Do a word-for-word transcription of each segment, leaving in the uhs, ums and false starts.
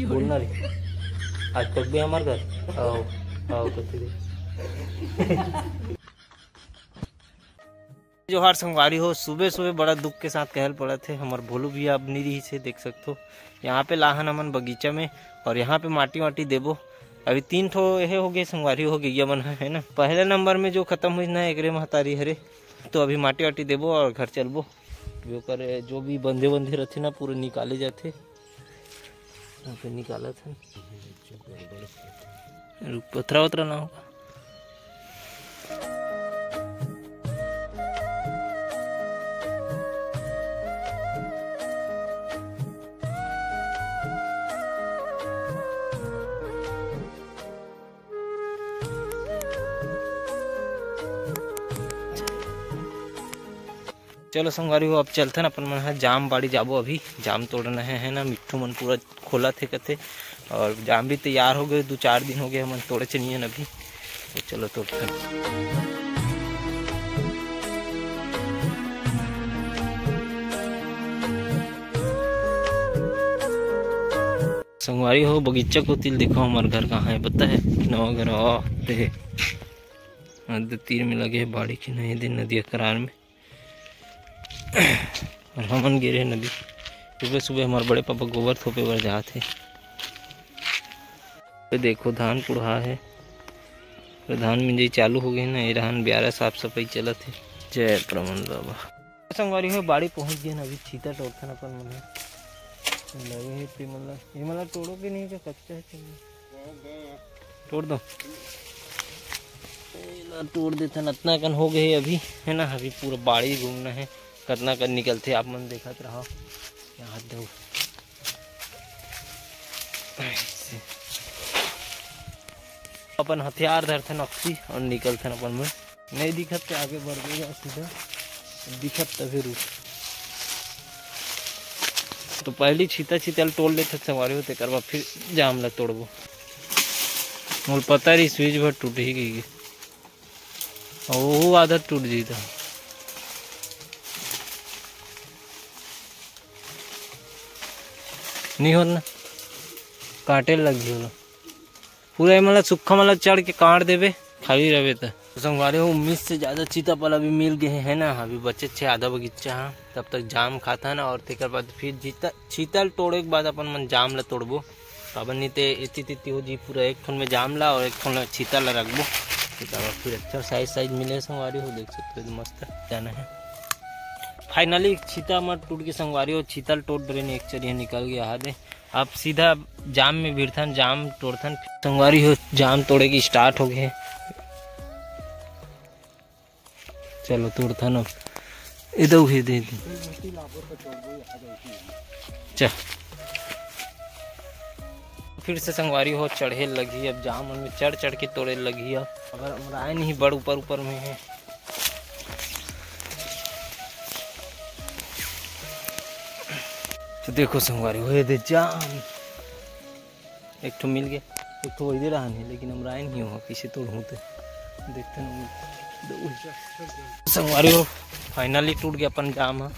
बोलना रे, आज पकबे हमार घर। आओ, आओ, कथी रे। जोहार संगवारी हो, सुबह सुबह बड़ा दुख के साथ कहल पड़त हे, हमर भोलू भैया अब नहीं रही से, देख सकथो। यहाँ पे लाहन हमन बगीचा में, और यहाँ पे माटी वाटी देबो। अभी तीन ठो एहे हो गए संगवारी हो गैया मन है, है ना। पहले नंबर में जो खत्म हुई ना एकरे महतारी हरे, तो अभी माटी वाटी देबो और घर चलबो। जो करे, जो भी बंधे बंधे रहते ना, पूरे निकाले जाते। यहाँ पे निकालत हे। रुक, पथरा वथरा ना होगा। चलो संगवारी हो, अब चलथन अपन मन ह जाम बाड़ी जाबो। अभी जाम तोड़ना है, है ना, मिट्ठू मन पूरा खोला थे कथे, और जाम भी तैयार हो गए, दो चार दिन हो गए हमन तोड़े चनियन अभी। तो चलो तोड़थन। संगवारी हो, बगीचा कोतिल देखो, हमार घर कहाँ है पता है? नवा घर, आ, ते हे। नदी तीर में लगे हे, बाड़ी के नहीं दिन नदी करार में। और हमन गिरे नदी। सुबह सुबह हमार बड़े पापा गोबर थोपे बर जात हे। तो देखो धान कुढ़ा है, तो धान मिंजई चालू हो गए ना, ये रहन ब्यारा साफ सफाई चलत है। जय प्रमन बाबा। संगवारी हो, बाड़ी पहुंच गए ना, अभी छीता तोड़थन अपन मन ह। लगे हे ते मन ला, ये मन ला तोड़ो के नहीं, जो कच्चा है, चलो। तोड़ दो। एला तोड़ देथन, अतना कन हो गए अभी, है ना। अभी पूरा बाड़ी घूमना है, कतना कन निकलथे, आप मन देखत रहो। यहाँ दो। ऐसे। अपन हथियार धरथन अक्सी और निकलथन अपन में। नहीं दिखत ते आगे बढ़ गया सीधा, दिखत तभी रुक। तो पहली छीता छीतल तोड़ लेथन संगवारी हो, तेकर बाद फिर जाम ला तोड़बो। मोर पता रही स्विच भर टूट ही गई, और वो आदत टूट जीता। नहीं होत ना, काटे लग गई होला। पूरा ये मतलब सूखा मतलब चढ़ के काट देबे, खाली रहबे त। तो संगवारी हो, उम्मीद से ज्यादा चीता पल अभी मिल गए हैं ना, अभी बचे छे आधा बगीचा। हाँ, तब तक जाम खाता ना, और तेकर बाद फिर जीता, चीतल तोड़े के बाद अपन मन जाम ला तोड़बो। काबर नहीं ते इति तिति हो जी, पूरा एक ठन में जाम ला और एक ठन ला चीतल ला रखबो। तेकर बाद फिर अच्छा साइज साइज मिले संगवारी हो, देख सकते हो मस्त जाना है। फाइनली चीता मत टूट के संगवारी हो, चीतल टोट डरे ने एक चरिया निकल गया हादे। अब सीधा जाम में भिड़थन, जाम तोड़थन। संगवारी हो, जाम तोड़े की स्टार्ट हो गए। चलो तोड़थन अब। इधर उहे दे दे। चल। फिर से संगवारी हो चढ़े लगी, अब जाम मन में चढ़ चढ़ के तोड़े लगी। अब अगर हम राय नहीं बड़ ऊपर ऊपर में है। तो देखो संगवारी हो, ये दे जाम। एक ठो मिल गया, एक ठो वही दे रहा नहीं, लेकिन हम राय नहीं हो किसी तोड़ होते। देखते हैं। संगवारी हो, फाइनली टूट गया अपन जाम ह।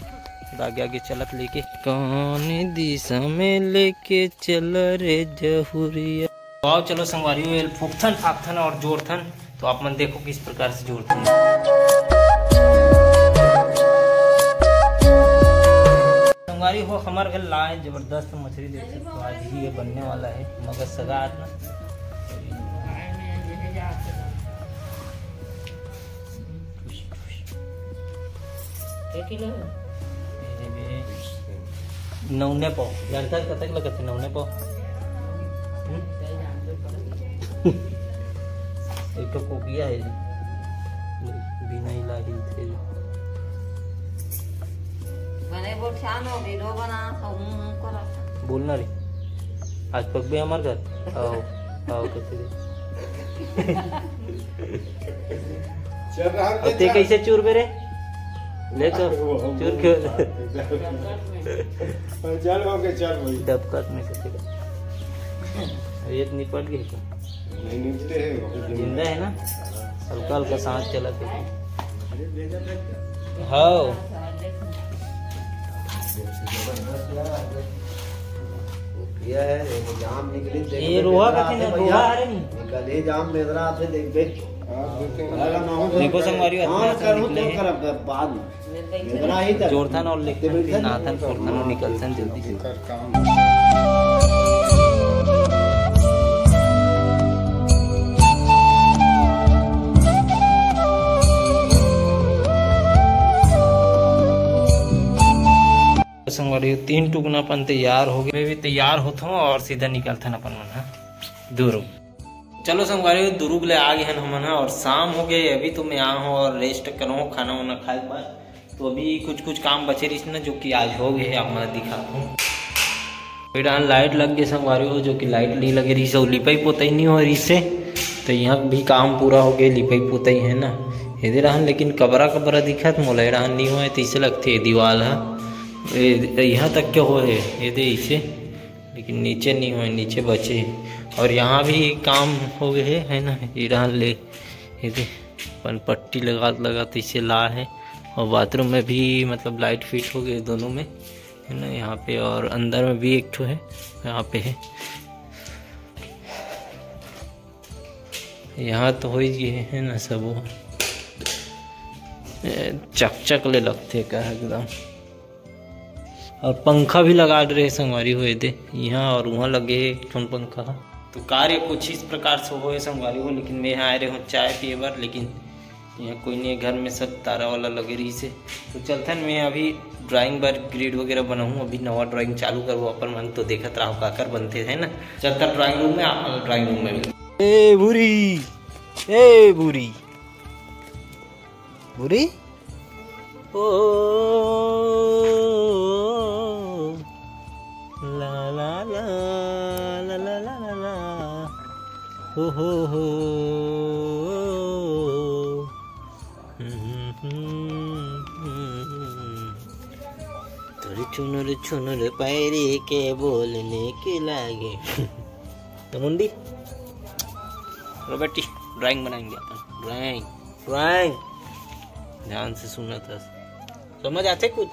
आगे आगे चलत लेके, कौन दिशा में लेके चल रे जहुरिया। तो आओ चलो संगवारी हो, एल फूकथन फाकथन और जोड़थन, तो आप मन देखो किस प्रकार से जोड़थन। संगवारी हो, हमार घर लाए जबरदस्त मछली, देख सकते हो, आज ही ये बनने वाला है, मगर सगा आज ना। नौने पाव, जानता है कतक लगत है नौने पाव? हम्म? एक तो कोकिया है जी, बिना इला हिलते। बने बोल, शान हो गई, रो बना, तो हूँ, हूँ करो। बोलना रे, आज पकबे हमार घर, आओ, आओ, कथी रे। चल रहा है, और ते चल। कैसे चूर बे रे? ले तो, वो हम चूर के। चल, ओके, चल भाई। डबकत में कथी रे? रेत निपट गई तो। नहीं निकले हैं, वो जिंदा है ना? हल्का हल्का सांस चला के। हाँ। ये है, ये तो जाम निकली, देख ये ले, रोहा बेदरा कथे आथे ना, भैया। रोहा हरे नहीं। निकल ही जाम, बेदरा आथे, देख, देख। देखो संगवारी, हाँ, अतना करूँ निकले तो हैं। करब, करब, बाद में। बेदरा ही तक। जोरथन और लेकिन नाथन, फोरथन और निकलथन जल्दी से। संगवारी हो, तीन टुकना अपन तैयार हो गए। मैं भी तैयार होत हूँ और सीधा निकलथन अपन मन ह दुरुग। चलो संगवारी हो, दुरुग ले आ गए हन हमन ह और शाम हो गए। अभी तो मैं आ हूँ और रेस्ट करूँ, खाना वाना खाए के बाद। तो अभी कुछ कुछ काम बचे रहिस ना, जो कि आज हो गए, आप मैं दिखाता हूँ। ए डाहन लाइट लग गए संगवारी हो, जो कि लाइट नहीं लगे रहिस, अउ लिपाई पोताई नहीं हो रहिस हे, तो यहाँ भी काम पूरा हो गए, लिपाई पोताई है ना। एदे रहन लेकिन कबरा कबरा दिखत मोला, ए डाहन नहीं होए, तो इसे लगते दीवाल हा। ए, यहाँ तक क्या हो है, ये दे इसे, लेकिन नीचे नहीं होए, नीचे बचे हे। और यहाँ भी काम हो गए है, है ना, ये डाहन ले, ये दे अपन पट्टी लगा लगा तो इसे ला है। और बाथरूम में भी मतलब लाइट फिट हो गए दोनों में, है ना, यहाँ पे। और अंदर में भी एक ठो है, यहाँ पे है। यहाँ तो हो ही गए है ना सबो। ए, चकचक ले लगते का एकदम। और पंखा भी लगा रहे संगवारी हो, एदे यहाँ और वहाँ लगे है एक ठन पंखा। तो कार्य कुछ इस प्रकार से होए संगवारी हो, लेकिन मैं यहाँ आए रहे हूँ चाय पिए बर, लेकिन यहाँ कोई नहीं है घर में, सब तारा वाला लगे रहिस हे। तो चलथन मैं अभी ड्राइंग बर ग्रिड वगैरह बनाऊँ, अभी नवा ड्राइंग चालू करबो अपन मन। तो देखत रहो काकर बनते है ना। चलथन ड्राइंग रूम में, आप ड्राइंग रूम में मिलते। ए भूरी, ए भूरी, भूरी। ओ ला ला ला, ला ला ला ला ला, हो हो हो। तोरी चुनुर चुनुर पैरी के बोलने के लागे। तो मुंडी, लो बेटी, ड्राइंग बनाएंगे अपन। ड्राइंग, ड्राइंग ध्यान से सुनना था, समझ आते कुछ।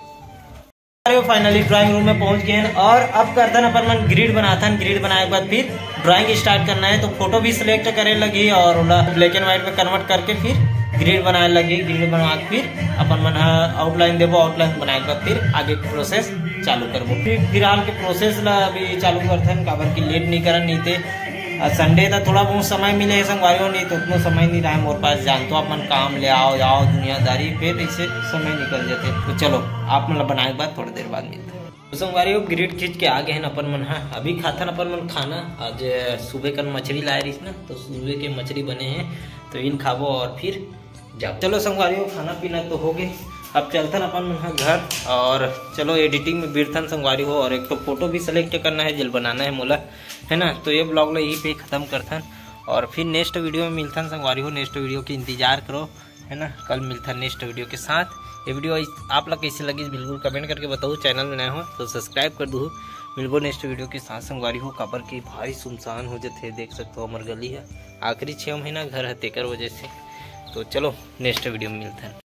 अरे, फाइनली ड्राइंग रूम में पहुंच गए हैं और अब करथन अपन मन ग्रिड बनाथन। ग्रिड बनाए के बाद फिर ड्राइंग स्टार्ट करना है, तो फोटो भी सिलेक्ट करे लगी और ओला ब्लैक एंड व्हाइट में कन्वर्ट करके फिर ग्रिड बनाए लगी। ग्रिड बनवा के फिर अपन मन ह आउटलाइन देबो, आउटलाइन बनाए के बाद फिर आगे प्रोसेस चालू करबो। फिर फिलहाल के प्रोसेस ला अभी चालू करथन, काबर कि लेट नहीं करन, नहीं ते आ, संडे त थोड़ा बहुत समय मिले है संगवारी हो, नहीं तो उतना समय नहीं रहा मोर पास। जानतो अपन काम ले आओ जाओ दुनियादारी, फिर इसे समय निकल जाते। तो चलो, आप मन ला बनाए के बाद थोड़ी देर बाद मिलते हैं। तो संगवारी हो, ग्रिड खींच के आ गए हैं अपन मन। हाँ, अभी खाथन अपन मन खाना। आज सुबह कन मछली लाए रहिस ना, तो सुबह के मछली बने हैं, तो इन खाबो और फिर जाओ। चलो संगवारी हो, खाना पीना तो हो गए, अब चलथन अपन मन ह घर। और चलो एडिटिंग में बिरथन संगवारी हो, और एक तो फोटो भी सिलेक्ट करना है, जेल बनाना है मोला, है ना। तो ये ब्लॉग ला यहीं पे खत्म करथन और फिर नेक्स्ट वीडियो में मिलथन संगवारी हो। नेक्स्ट वीडियो के इंतजार करो, है ना। कल मिलथन नेक्स्ट वीडियो के साथ। ये वीडियो आप ला कैसे लगी बिल्कुल कमेंट करके बताओ। चैनल में नए हो तो सब्सक्राइब कर दू। मिलबो नेक्स्ट वीडियो के साथ संगवारी हो, काबर की भारी सुनसान हो जाते, देख सकते हो हमर गली है, आखिरी छः महीना घर है तेकर वजह से। तो चलो नेक्स्ट वीडियो में मिलथन।